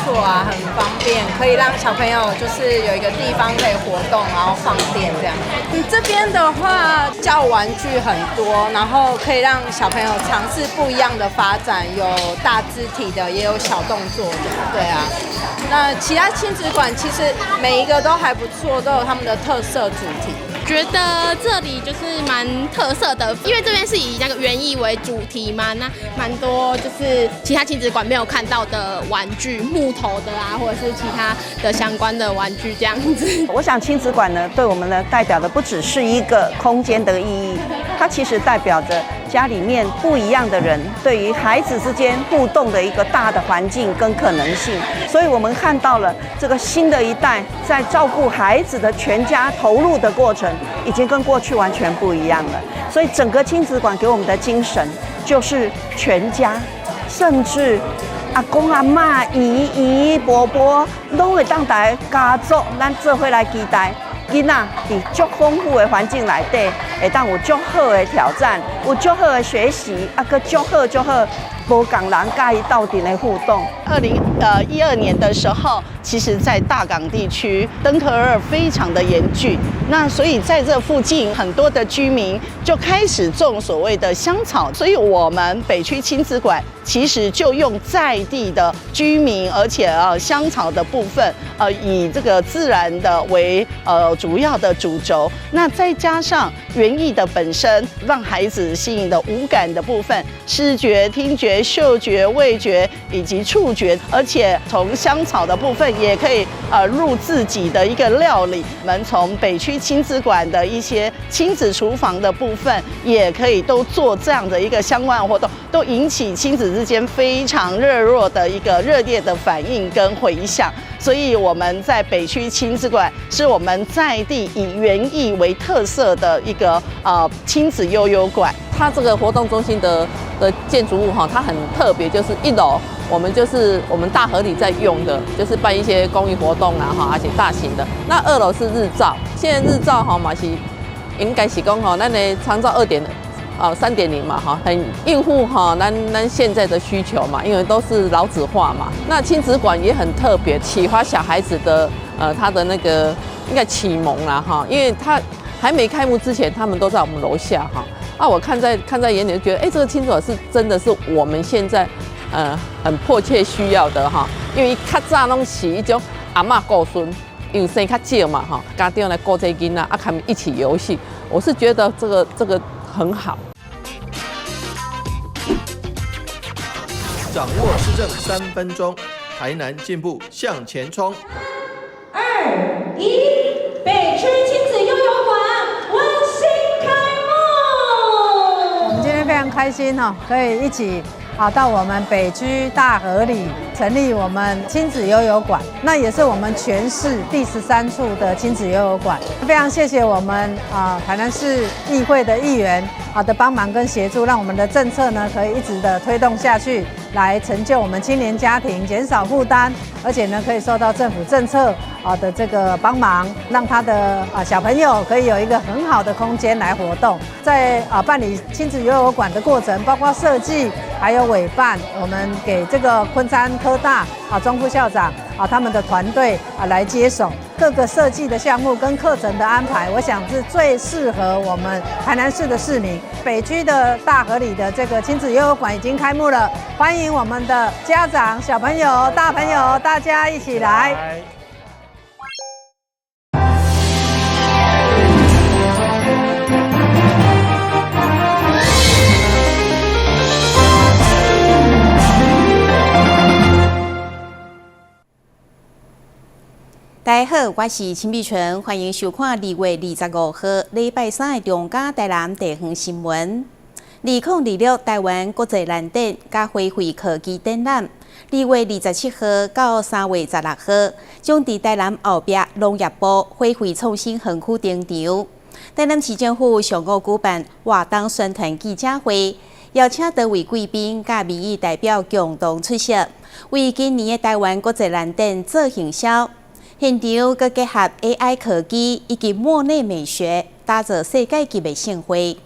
錯啊，很方便，可以讓小朋友就是有一個地方可以活動，然後放電這樣。這邊的話，教玩具很多，然後可以讓小朋友嘗試不一樣的發展，有大肢體的，也有小動作的，對啊。那其他親子館其實每一個都還不錯，都有他們的特色主題。覺得這裡就是蠻特色的，因為這邊是以那個園藝為主題嘛，那蠻多就是其他親子館沒有看到的玩具，木頭的啊，或者是其他的相關的玩具這樣子。我想親子館呢，對我們呢代表的不只是一個空間的意義，它其實代表着家裡面不一樣的人對於孩子之間互動的一個大的環境跟可能性。所以我們看到了這個新的一代在照顧孩子的全家投入的過程，已經跟過去完全不一樣了。所以整個親子館給我們的精神就是全家，甚至阿公阿嬤、姨姨伯伯，攏會當來家族，咱做伙來期待囡仔佇足豐富的環境內底，會當有足好的挑戰，有足好的學習，啊，閣足好足好無仝人佮伊鬥陣的互動。2012年的時候，其實在大港地區登革熱非常的嚴峻，那所以在這附近很多的居民就開始種所謂的香草，所以我們北區親子館其實就用在地的居民，而且香草的部分，以這個自然的為主要的主軸，那再加上園藝的本身，讓孩子吸引的五感的部分，視覺、聽覺、嗅覺、味覺以及觸覺，而且從香草的部分也可以入自己的一個料理。我們從北區親子館的一些親子廚房的部分，也可以都做這樣的一個相關活動，都引起親子之間非常熱絡的一個熱烈的反應跟迴響。所以我們在北區親子館是我們在地以園藝為特色的一個親子悠遊館。它這個活動中心的建築物哈，它很特別，就是一樓我們就是我們大和里在用的，就是辦一些公益活動啊哈，而且大型的。那二樓是日照，現在日照哈嘛是應該是講吼，咱的長照2.、3.0嘛哈，很應付哈咱現在的需求嘛，因為都是老子化嘛。那親子館也很特別，啟發小孩子的他的那個應該啟蒙啦哈，因為他還沒開幕之前，他們都在我們樓下哈。啊，我看在眼裡，就覺得，這個親子館是真的是我們現在，很迫切需要的哈。因為較早攏是一種阿嬤顧孫，因為生較少嘛哈，家長來顧這囡仔，啊，他們一起遊戲，我是覺得這個很好。掌握市政3分鐘，台南進步向前衝。 2、1，北區親子悠遊館溫馨開幕。我們今天非常開心哈，可以一起啊到我們北區大和里成立我們親子悠遊館，那也是我們全市第13處的親子悠遊館。非常謝謝我們啊台南市議會的議員啊的幫忙跟協助，讓我們的政策呢可以一直的推動下去，來成就我們青年家庭，減少負擔，而且呢可以受到政府政策啊的這個幫忙，讓他的啊小朋友可以有一個很好的空間來活動。在啊辦理親子悠遊館的過程，包括設計還有委辦，我們給這個昆山科大啊莊副校長啊他們的團隊啊來接手各個設計的項目跟課程的安排，我想是最適合我們台南市的市民。北區的大和里的這個親子悠遊館已經開幕了，歡迎我們的家長、小朋友、大朋友，大家一起來。大家好，我是陳美純，歡迎收看2月25號禮拜三的中嘉台南地方新聞。2026台灣國際蘭展佮花卉科技展覽，2月27號到3月16號，將佇台南後壁農業部花卉創新園區登場。台南市政府上午舉辦活動宣傳記者會，邀請多位貴賓佮民意代表共同出席，為今年的台灣國際蘭展做行銷。現場閣結合 AI 科技以及莫內美學，打造世界級的盛會。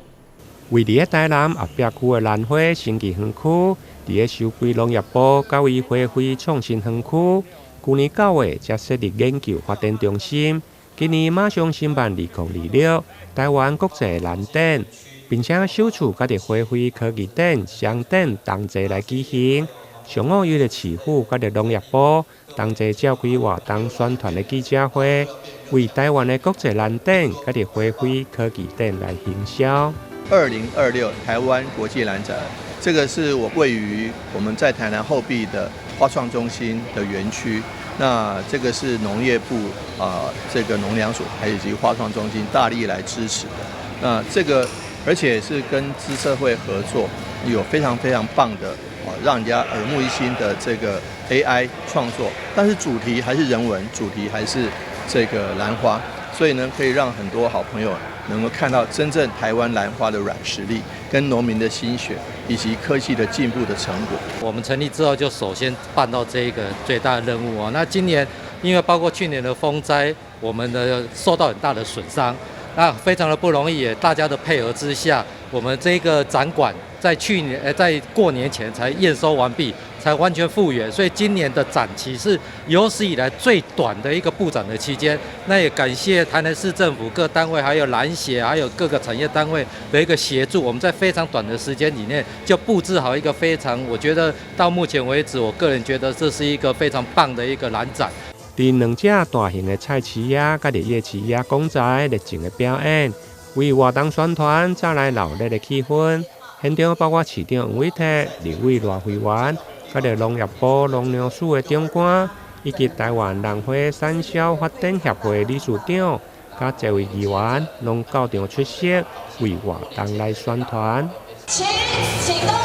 位佇咧台南後壁區的蘭花生技園區，佇咧收歸農業部，改為花卉創新園區。舊年9月才設立研究發展中心，今年馬上申辦2026台灣國際蘭展，並且首次佮佇花卉科技展雙展同齊來舉行。上午由市府佮農業部同齊召開活動宣傳的記者會，為台灣的國際蘭展佮佇花卉科技展來行銷。2026台灣國際蘭展，這個是我位於我們在台南後壁的花創中心的園區。那這個是農業部啊，這個農糧署還有以及花創中心大力來支持的。那這個而且是跟資策會合作，有非常非常棒的啊，讓人家耳目一新的這個 AI 創作。但是主題還是人文，主題還是這個蘭花，所以呢，可以讓很多好朋友能夠看到真正台灣蘭花的軟實力，跟農民的心血，以及科技的進步的成果。我們成立之後就首先辦到這一個最大的任務哦。那今年因為包括去年的風災，我們的受到很大的損傷，那非常的不容易，也大家的配合之下，我們這個展館在去年在過年前才驗收完畢，才完全復原，所以今年的展期是有史以來最短的一個布展的期間。那也感謝台南市政府各單位，還有蘭協，還有各個產業單位的一個協助，我們在非常短的時間裡面就布置好一個非常，我覺得到目前為止，我個人覺得這是一個非常棒的一個蘭展。佇兩隻大型的菜市仔佮夜市仔講台熱情的表演，為活動宣傳帶來鬧熱的氣氛。現場包括市長黃偉哲、立委賴慧媛、佮農業部農糧署的長官，以及台灣蘭花產銷發展協會理事長，佮這位議員，攏到場出席，為活動來宣傳。請啟動2026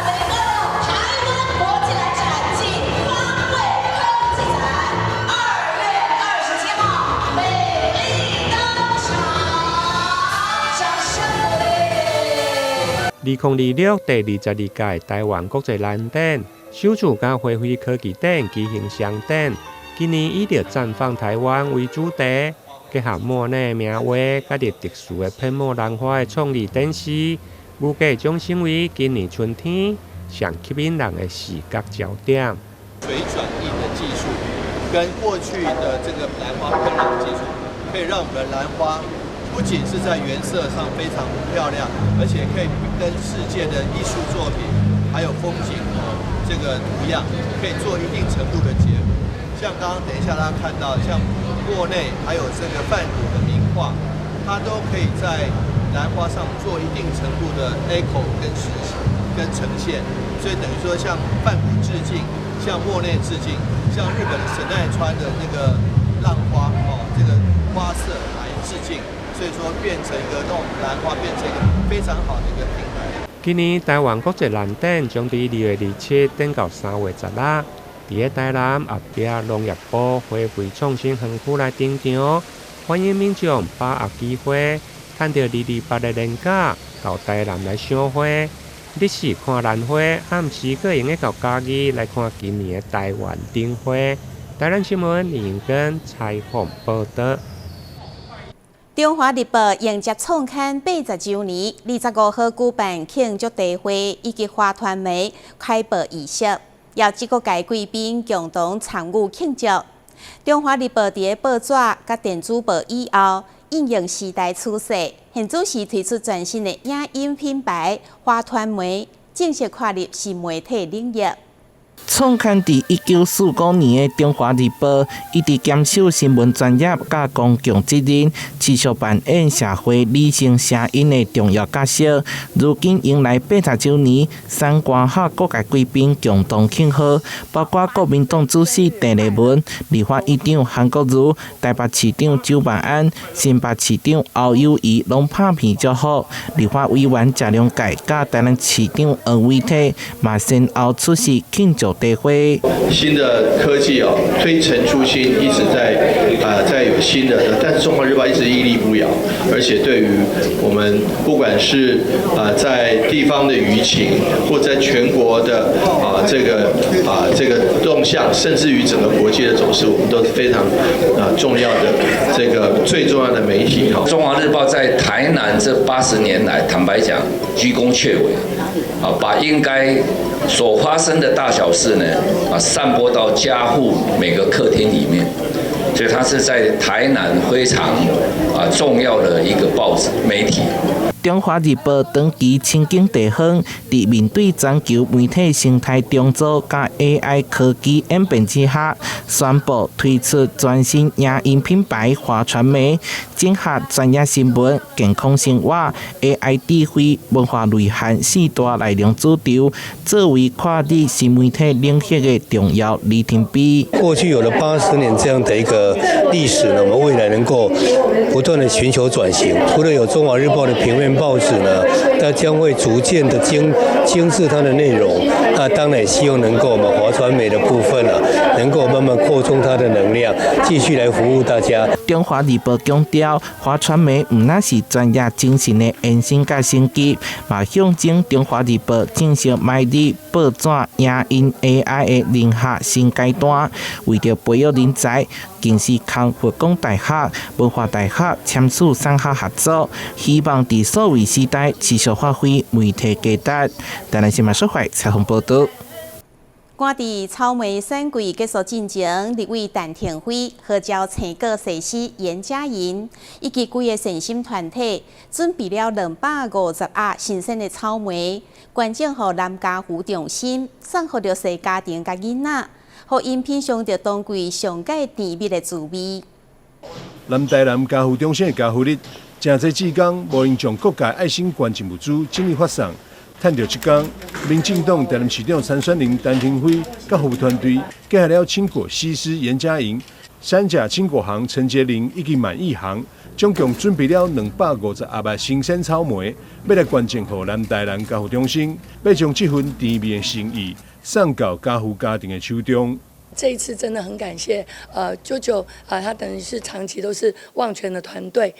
台灣國際蘭展暨花卉科技展，2月27號美麗登場，掌聲鼓勵。2026第22屆台灣國際蘭展，首次佮花卉科技展舉行雙展，今年以著綻放台灣為主題，結合莫內名畫佮特殊的噴墨蘭花的創意展示，預計將成為今年春天上吸引人的視覺焦點。水轉印的技術跟過去的這個蘭花噴染技術，可以讓我們的蘭花不僅是在原色上非常漂亮，而且可以跟世界的藝術作品還有風景的這個圖樣，可以做一定程度的結合。像剛剛等一下大家看到，像莫內還有這個梵谷的名畫，它都可以在蘭花上做一定程度的 echo 跟實跟呈現。所以等於說，向梵谷致敬，向莫內致敬，向日本神奈川的那個浪花哦，這個花色來致敬。所以說，變成一個讓蘭花變成一個非常好的一個品牌。今年台灣國際蘭展將佇2月27展到3月16，佇咧台南後壁農業部花卉創新園區來登場，歡迎民眾把握機會，趁著228的連假到台南來賞花。日時看蘭花，暗時閣會用得到嘉義來看今年的台灣燈會。台南新聞林永根採訪報導。中華日報迎接創刊80週年，25號舉辦慶祝大會以及華傳媒開報儀式，邀請各界貴賓共同參與慶祝。中華日報佇咧報紙佮電子報以後，應用時代趨勢，現此時推出全新的影音品牌華傳媒，正式跨入新媒體領域。創刊佇1945年的《中華日報》，一直堅守新聞專業佮公共責任，持續扮演社會理性聲音的重要角色。如今迎來80週年，三官和各界貴賓共同慶賀，包括國民黨主席鄭麗文、立法院長韓國瑜、台北市長蔣萬安、新北市長侯友宜，攏拍片祝福。立法委員謝龍介佮台南市長黃偉哲嘛先後出席慶祝。續低花。新的科技哦，推陳出新，一直在有新的，但是中華日報一直屹立不搖，而且對於我們不管是在地方的輿情，或在全國的這個動向，甚至於整個國際的走勢，我們都是非常重要的這個最重要的媒體哈。中華日報在台南這80年來，坦白講，居功闕偉，啊，把應該所發生的大小事呢，啊，散播到家戶每個客廳裡面，所以它是在台南非常重要的一個報紙媒體。中華日報長期深耕地方，佇面對全球媒體生態重組佮 AI 科技演變之下，宣布推出全新影音品牌華傳媒，整合專業新聞、健康生活、AI 智慧、文化內涵四大內容主軸，作為跨入新媒體領域的重要里程碑。過去有了80年這樣的一個歷史呢，我們未來能夠不斷的尋求轉型，除了有中華日報的平面報紙呢，它將會逐漸的精緻它的內容。那當然也希望能夠我們華傳媒的部分啊，能夠慢慢擴充它的能量，繼續來服務大家。中華日報強調，華傳媒毋但是專業精神的延伸佮升級，嘛象徵中華日報正式邁入報紙影音 AI 的融合新階段。為著培育人才，更是佮佛光大學、文化大學簽署產學合作，希望佇數位時代持續發揮媒體價值。台南新聞說會採訪報導。趕佇草莓選季結束進前，立委陳亭妃號召青果設施嚴家營以及幾个善心團體，準備了250盒新鮮的草莓，捐贈予南家福中心，送予弱勢家庭佮囡仔，予𪜶品嚐著當季上蓋甜蜜的滋味。南台南家扶中心的家扶日，誠濟志工無閒將各界愛心捐贈物資整理發送。趁著這工，民進黨台南市長參選人陳亭妃佮服務團隊，結合了青果西施嚴家營、三甲青果行陳潔玲以及滿意行，總共準備了250盒的新鮮草莓，欲來捐贈予南台南家扶中心，欲將這份甜蜜的心意送到家扶家庭的手中。這一次真的很感謝，舅舅啊，他等於是長期都是旺權的團隊，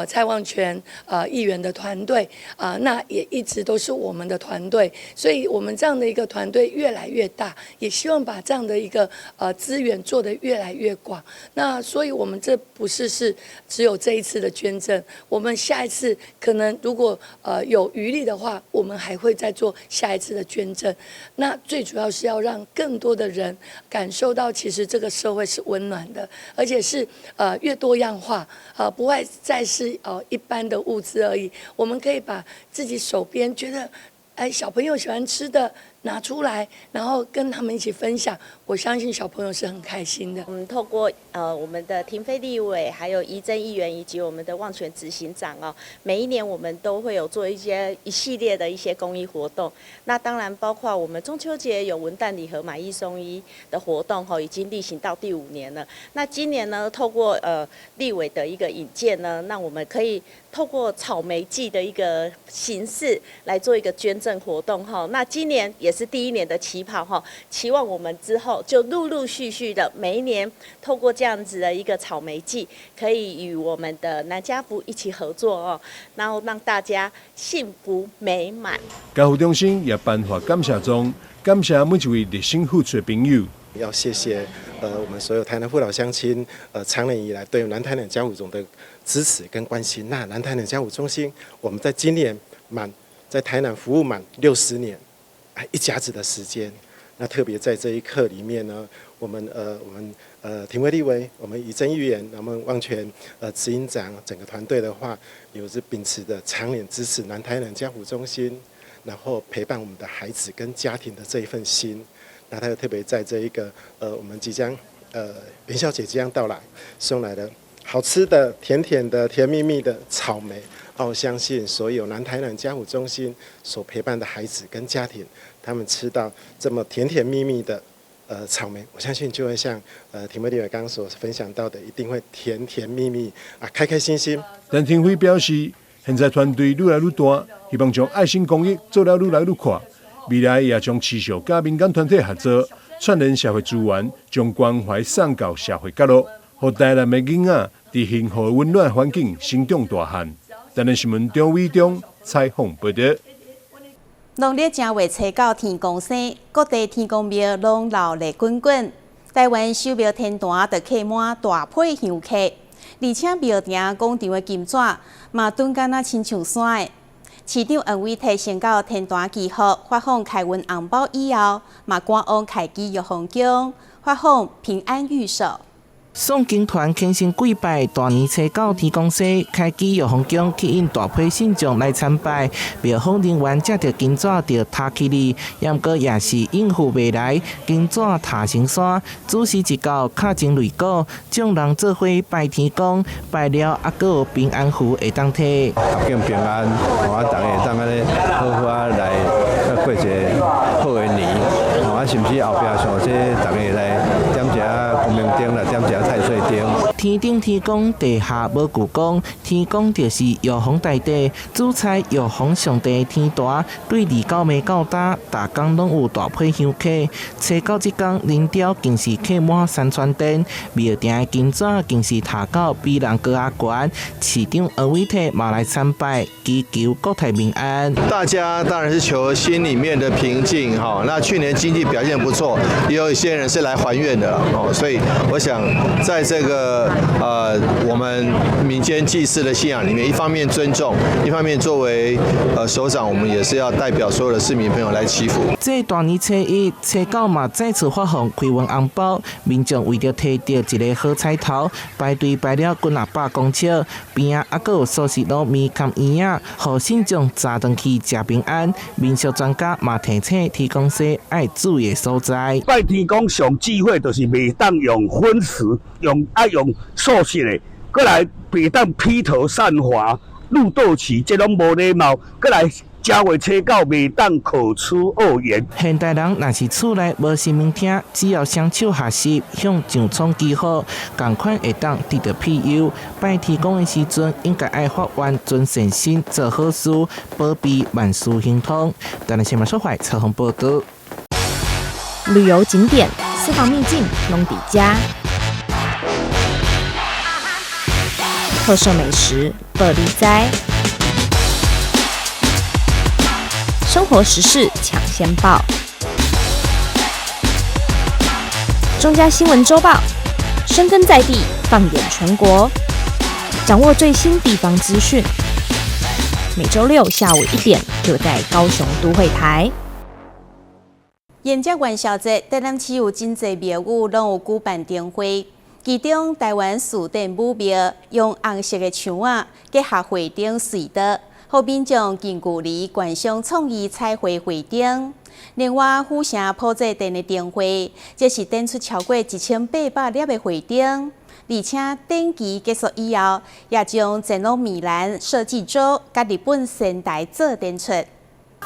蔡旺權議員的團隊，啊，那也一直都是我們的團隊，所以我們這樣的一個團隊越來越大，也希望把這樣的一個資源做得越來越廣。那所以我們這不是只有這一次的捐贈，我們下一次可能如果有餘力的話，我們還會再做下一次的捐贈。那最主要是要讓更多的人感受到其實這個社會是溫暖的，而且是越多樣化，不會再是一般的物資而已。我們可以把自己手邊覺得哎小朋友喜歡吃的拿出來，然後跟他們一起分享。我相信小朋友是很開心的。我們透過我們的亭妃立委，還有怡貞議員以及我們的旺權執行長哦，每一年我們都會有做一些一系列的一些公益活動。那當然包括我們中秋節有文旦禮盒買一送一的活動吼，已經例行到第五年了。那今年呢，透過立委的一個引薦呢，那我們可以透過草莓季的一個形式來做一個捐贈活動哈。那今年也是第一年的起跑哈，期望我們之後就陸陸續續的每一年透過這樣子的一個草莓季，可以與我們的南家福一起合作哦，然後讓大家幸福美滿。家扶中心也頒發感謝狀，感謝每一位熱心付出的朋友。要謝謝我們所有台南父老鄉親長年以來對南台南家扶中的支持跟關心。那南台南家扶中心，我們在今年滿在台南服務滿60年，一甲子的時間。那特別在這一刻裡面呢，我們亭妃立委，我們怡貞議員，我們旺權執行長整個團隊的話，有是秉持的長年支持南台南家扶中心，然後陪伴我們的孩子跟家庭的這一份心。那他又特別在這一個我們即將元宵節即將到來，送來的好吃的甜甜的甜蜜蜜的草莓。我相信所有南台南家扶中心所陪伴的孩子跟家庭，他們吃到這麼甜甜蜜蜜的草莓，我相信就會像亭妃立委剛剛所分享到的，一定會甜甜蜜蜜啊，開開心心。陳亭妃表示，現在團隊愈來愈大，希望將愛心公益做了愈來愈闊，未來也將持續佮民間團體合作，串聯社會資源，將關懷送到社會角落，予台南的囡仔佇幸福溫暖環境成長大漢。台南新聞張偉忠採訪報道。農曆正月初九天公生，各地天公廟攏鬧熱滾滾。台灣首廟天壇就客滿大批香客，而且廟埕廣場的金紙嘛頓敢若親像山的。市長黃偉哲先到天壇祈福，發放開運紅包以後，嘛趕往開基玉皇宮發放平安御守。誦經團虔誠跪拜，大年初九天公生，開基玉皇宮吸引大批信眾來參拜。廟方人員接著金紙就塔起哩，毋過也是應付袂來，金紙塔成山。主時一到，敲鐘擂鼓，眾人做伙拜天公，拜了猶閣有平安符會當提。合境平安，啊，逐家會當按呢好好仔來過一个好的年，啊，甚至後壁像這逐家來點一下光明燈啦，點一下太歲燈。天頂天公，地下無舅公，天公就是玉皇大帝，主宰玉皇上帝天壇，對二九暝到今，逐工攏有大批香客。初九這工，林雕更是客滿山川殿，廟埕的金紙更是塔到比人閣較懸。市長黃偉哲嘛來參拜，祈求國泰民安。大家當然是求心裡面的平靜哈。那去年經濟表現不錯，也有一些人是來還願的哦，所以我想在這個我們民間祭祀的信仰裡面，一方面尊重，一方面作為首長，我們也是要代表所有的市民朋友來祈福。這大年初一、初九嘛，再次發放開運紅包，民眾為著提著一个好彩頭，排隊排了幾若百公尺，邊仔猶閣有素食滷麵含圓仔，予信眾早轉去食平安。民俗專家嘛提醒天公生愛注意的所在。拜天公上智慧就是袂當用葷食，用愛用素食的，閣來袂當披頭散髮、露肚臍，這攏無禮貌。閣來正月初九袂當口出惡言。現代人若是厝內無神明廳，只要雙手合十向上蒼祈福，仝款會當得著庇佑。拜天公的時陣，應該愛發願存善心，做好事，保庇萬事亨通。台南新聞所懷採訪報導。旅遊景點、私房秘境攏佇遮，特色美食報你知，生活時事搶先報，中嘉新聞週報，深耕在地，放眼全國，掌握最新地方資訊。每週六下午1點，就在高雄都會台。迎接元宵節，台南市有真濟廟宇攏有舉辦燈會，其中台灣士典武廟用紅色的牆仔結合花燈隧道，予民眾近距離觀賞創意彩繪花燈。另外，府城普濟殿的燈會，這是展出超過1800粒的花燈，而且展期結束以後，也將前往米蘭設計週佮日本仙台做展出。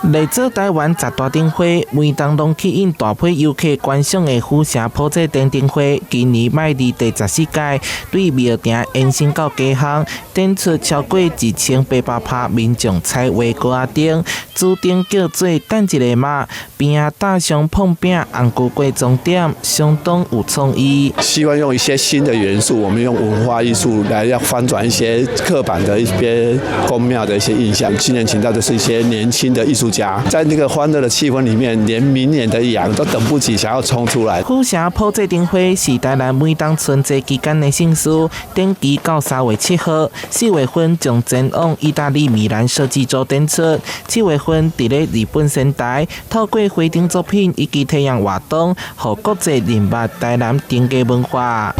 來自台灣十大燈會，每冬攏吸引大批遊客觀賞的府城普濟殿燈會，今年邁入第14屆，對廟埕延伸到街巷，展出超過1800拍民眾彩畫高仔燈，主燈叫做等一下嘛，邊仔搭上膨餅、紅菇粿裝點，相當有創意。希望用一些新的元素，我們用文化藝術來要翻轉一些刻板的一些宮廟的一些印象。今年請到的是一些年輕的藝術家，在那個歡樂的氣氛裡面，連明年的羊都等不及想要衝出來。府城普濟燈會是台南每冬春節期間的盛事，展期到3月7號，4月份將前往意大利米蘭設計週展出，7月份佇咧日本仙台，透過花燈作品以及體驗活動，予國際認捌台南燈藝文化。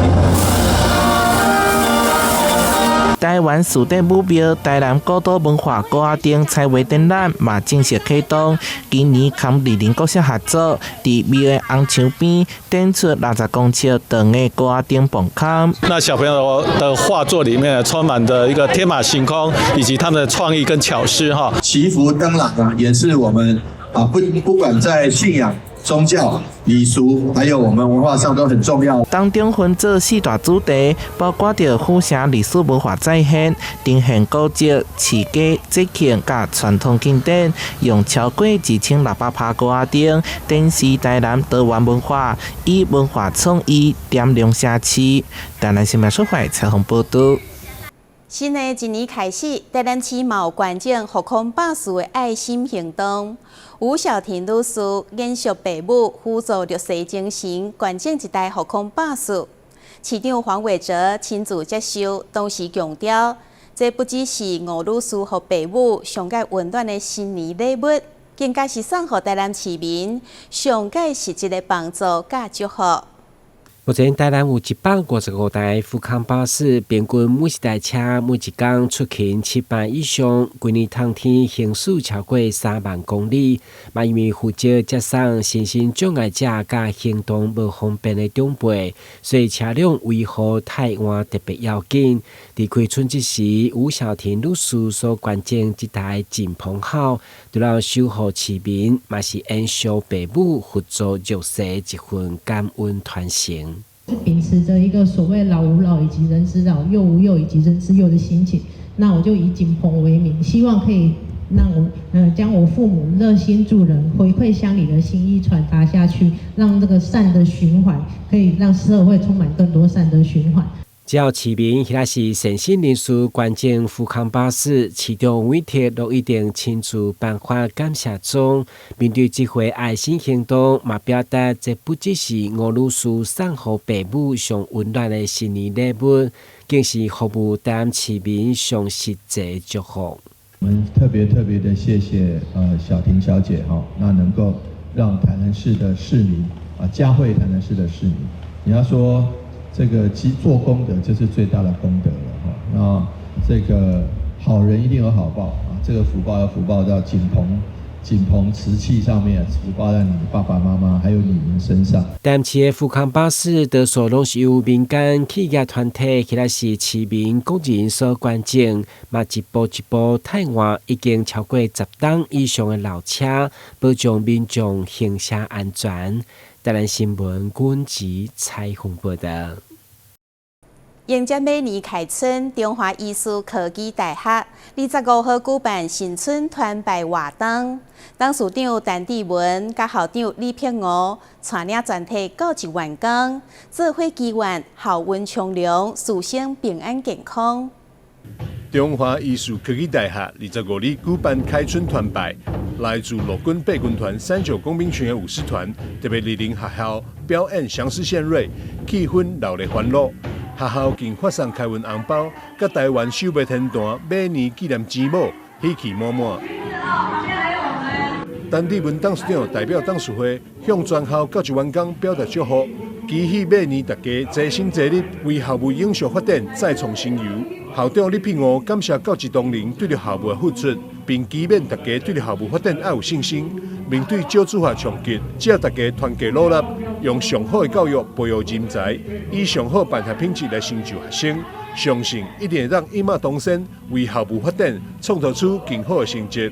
台灣士典武廟台南古都文化高仔燈彩畫展覽嘛正式啟動。今年和麗林國小合作，佇廟的紅牆邊展出60公尺長的高仔燈磅空。那小朋友的畫作裡面充滿著一個天馬行空，以及他們的創意跟巧思哈。祈福燈籠啊，也是我們啊不管在信仰宗教、禮俗，還有我們文化上都很重要。當中分做四大主題，包括著府城歷史文化再現、呈現古蹟、市街節慶佮傳統景點，用超過2600拍鼓仔燈展示台南多元文化，以文化創意點亮城市。台南新聞出發採訪報導。新的一年開始，台南市嘛有捐贈福康百事的愛心行動。吳曉婷女士延續爸母輔助弱勢精神，捐贈一台福康百事。市長黃偉哲親自接收，同時強調，這不只是吳女士予爸母上蓋溫暖的新年禮物，更加是送予台南市民上蓋實質的幫助佮祝福。目前台南有155台福康巴士，平均每一台車每一工出勤7班以上，規年通天行駛超過3萬公里。嘛因為負責接送身心障礙者佮行動無方便的長輩，所以車輛維護汰換特別要緊。佇開春之時，吳曉婷女士所捐贈這台錦鵬號，除了守護市民，嘛是延續爸母輔助弱勢一份感恩傳承。是秉持着一個所謂老吾老以及人之老，幼吾幼以及人之幼的心情，那我就以錦鵬為名，希望可以讓我，將我父母熱心助人、回饋鄉里的心意傳達下去，讓這個善的循環可以讓社會充滿更多善的循環。只要市民或者是善心人士捐贈福康巴士，市長委託攏一定親自頒發感謝狀。面對這回愛心行動，嘛表達這不只是吳女士送予爸母上溫暖的新年禮物，更是服務台南市民上實際祝福。我們特別特別的謝謝小婷小姐哈，那能夠讓台南市的市民啊，嘉惠台南市的市民，你要說。這個積做功德，這是最大的功德了哈。那這個好人一定有好報啊，這個福報要福報到錦鵬錦鵬瓷器上面，福報在你爸爸媽媽還有你們身上。台南市的福康巴士多數攏是由民間企業團體或者是市民個人所捐贈，嘛一步一步汰換已經超過10噸以上的老車，保障民眾行車安全。台南新聞軍籍採訪報道。迎接馬年開春，中華醫事科技大學25號舉辦新春團拜活動，董事長陳志文佮校長李碧娥帶領全體教職員工，做伙祈願校運昌隆，師生平安健康。中華醫事科技大學25日舉辦開春團拜，來自陸軍八軍團39工兵群的舞獅團特別蒞臨學校表演相思獻瑞，氣氛熱鬧歡樂。學校更發送開運紅包，佮台灣首賣天壇馬年紀念錢母，喜氣滿滿。陳志文董事長代表董事會向全校教職員工表達祝福，期許馬年大家齊心齊力，為校務永續發展再創新猷。校長李聘娥感謝教職同仁對著校務的付出，並期勉大家對著校務發展愛有信心。面對少子化衝擊，只要大家團結努力，用上好的教育培育人才，以上好辦學品質來成就學生，相信一定會當一馬當先，為校務發展創造出更好的成績。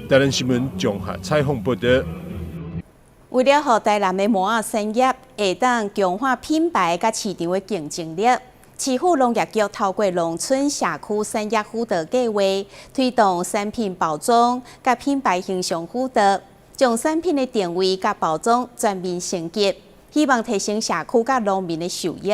台南新聞綜合採訪報道。為了予台南的麻仔產業會當強化品牌佮市場的競爭力，市府農業局透過農村社區產業輔導計劃，推動產品包裝佮品牌形象輔導，將產品的定位佮包裝全面升級，希望提升社區佮農民的收益。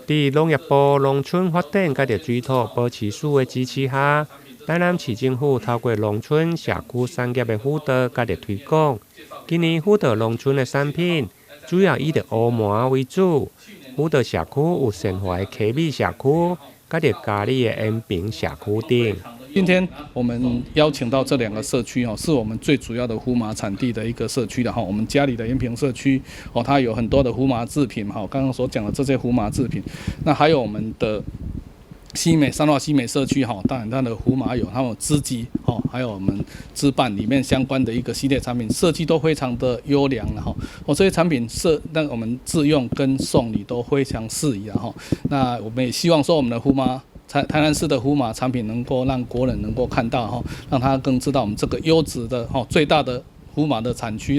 佇農業部農村發展佮著水土保持署的支持下，台南市政府透過農村社區產業的輔導佮著推廣，今年輔導農村的產品主要以著烏麻為主。輔導社區有善化的溪尾社區，佮著佳里的延平社區等。今天我們邀請到這兩個社區哦，是我們最主要的胡麻產地的一個社區的哈。我們佳里的延平社區哦，它有很多的胡麻製品哈。剛剛所講的這些胡麻製品，那還有我們的西美三化西美社區哈，當然它的胡麻油，還有織機哦，還有我們織辦裡面相關的一個系列產品設計都非常的優良了哈。哦，這些產品設那我們自用跟送禮都非常適宜哈。那我們也希望說我們的胡麻。台南市的胡麻產品能夠讓國人能夠看到哈，讓他更知道我們這個優質的哈最大的胡麻的產區，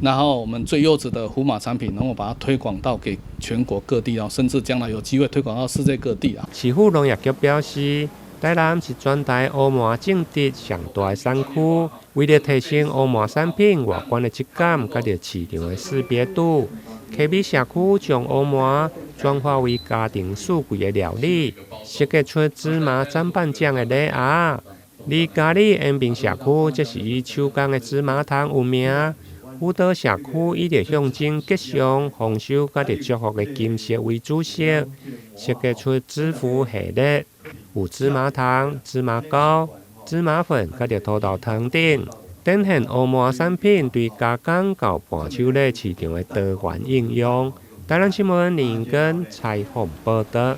然後我們最優質的胡麻產品，能夠把它推廣到給全國各地哦，甚至將來有機會推廣到世界各地啊。市府農業局表示，台南是全台烏麻種植上大的產區，為了提升烏麻產品外觀的質感，佮著市場的識別度，溪尾社區將烏麻轉化為家庭四季的料理，設計出芝麻斬板醬的禮盒。而佳里延平社區則是以手工的芝麻糖聞名，虎島社區以著象徵吉祥、豐收佮著祝福的金色為主色，設計出芝福系列，有芝麻糖、芝麻糕、芝麻粉佮著土豆湯等，展現烏麻產品對加工到伴手禮市場的多元應用。台南新聞林根採訪報導。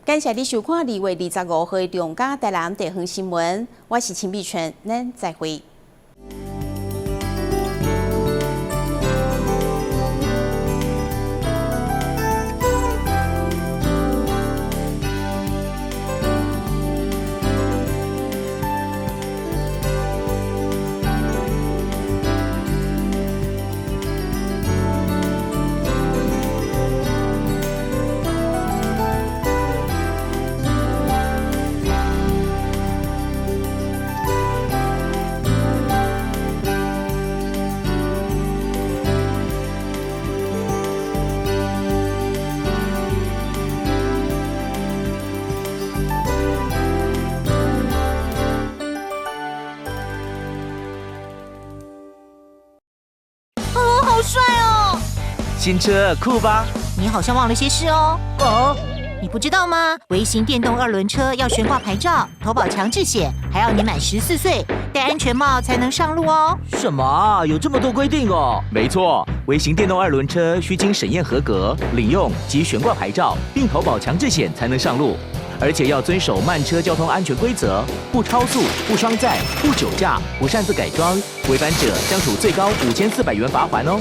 感謝你收看2月25號的中嘉台南地方新聞，我是陳美泉，咱再會。新車酷吧？你好像忘了些事哦。哦，你不知道嗎？微型電動二輪車要懸掛牌照、投保強制險，還要你滿14歲、戴安全帽才能上路哦。什麼？有這麼多規定哦？沒錯，微型電動二輪車需經審驗合格、領用及懸掛牌照，並投保強制險才能上路，而且要遵守慢車交通安全規則，不超速、不雙載、不酒駕、不擅自改裝，違反者將處最高5400元罰鍰哦。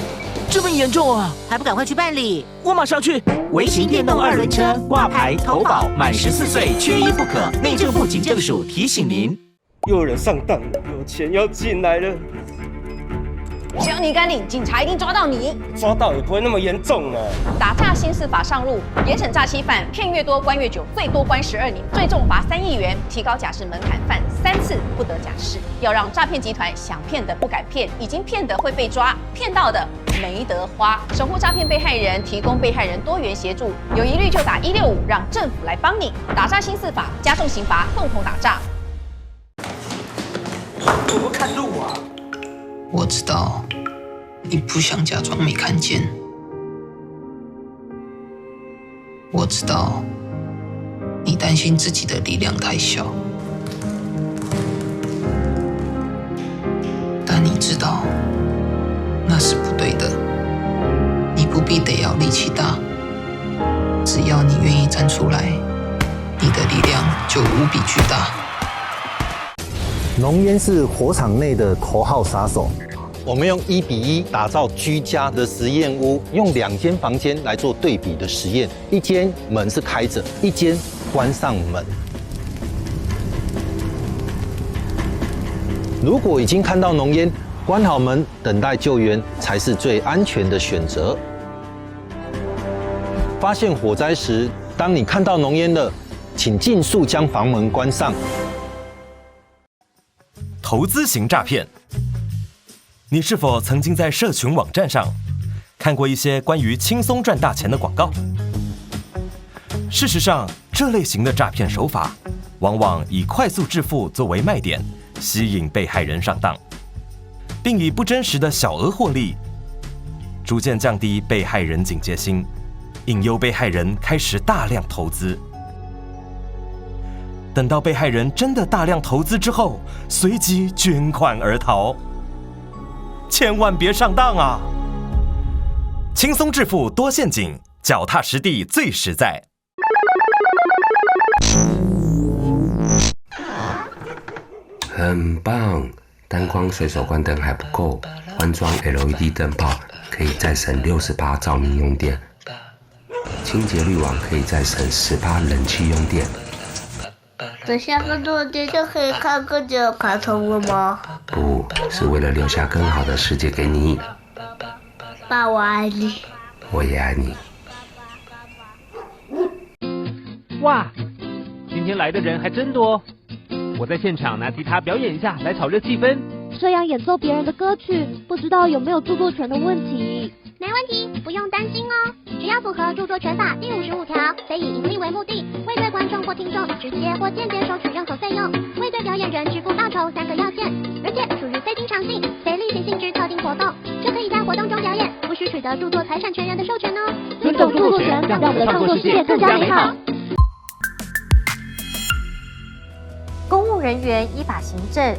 這麼嚴重啊！還不趕快去辦理？我馬上去。微型電動二輪車掛牌投保，滿14歲缺一不可。內政部警政署提醒您。又有人上當了，有錢要進來了。只要你敢領，警察一定抓到你。抓到也不會那麼嚴重啊。打詐新司法上路，嚴審詐欺犯，騙越多關越久，最多關12年，最重罰3億元，提高假釋門檻，犯3次不得假釋。要讓詐騙集團想騙的不敢騙，已經騙的會被抓，騙到的沒得花。守護詐騙被害人，提供被害人多元協助，有疑慮就打165，讓政府來幫你。打詐新司法，加重刑罰，共同打詐。我不看路啊。我知道你不想假裝沒看見，我知道你擔心自己的力量太小，但你知道那是不對的。你不必得要力氣大，只要你願意站出來，你的力量就無比巨大。濃煙是火場內的頭號殺手。我們用1比1打造居家的實驗屋，用2間房間來做對比的實驗，一間門是開着，一間關上門。如果已經看到濃煙，關好門等待救援才是最安全的選擇。發現火災時，當你看到濃煙了，請盡速將房門關上。投資型詐騙，你是否曾經在社群網站上看過一些關於輕鬆賺大錢的廣告？事實上，這類型的詐騙手法往往以快速致富作為賣點，吸引被害人上當，並以不真實的小額獲利，逐漸降低被害人警戒心，引誘被害人開始大量投資。等到被害人真的大量投資之後，隨即捲款而逃。千萬別上當啊！輕鬆致富多陷阱，腳踏實地最實在。很棒，單光隨手關燈還不夠，換裝 LED 燈泡可以再省60%照明用電，清潔濾網可以再省10%冷氣用電。等下更多的電就可以看更久的卡通了嗎？不是為了留下更好的世界給你。爸，我愛你。我也愛你。哇，今天來的人還真多。我在現場拿吉他表演一下，來炒熱氣氛。這樣演奏別人的歌曲，不知道有沒有著作權的問題？沒問題，不用擔心哦。只要符合著作權法第55條，非以營利為目的，未對觀眾或聽眾直接或間接收取任何費用，未對表演人支付報酬三個要件，而且屬於非經常性、非例行性質特定活動，就可以在活動中表演，無需取得著作財產權人的授權哦。尊重著作權，讓我們的創作世界更加美好。公務人員依法行政。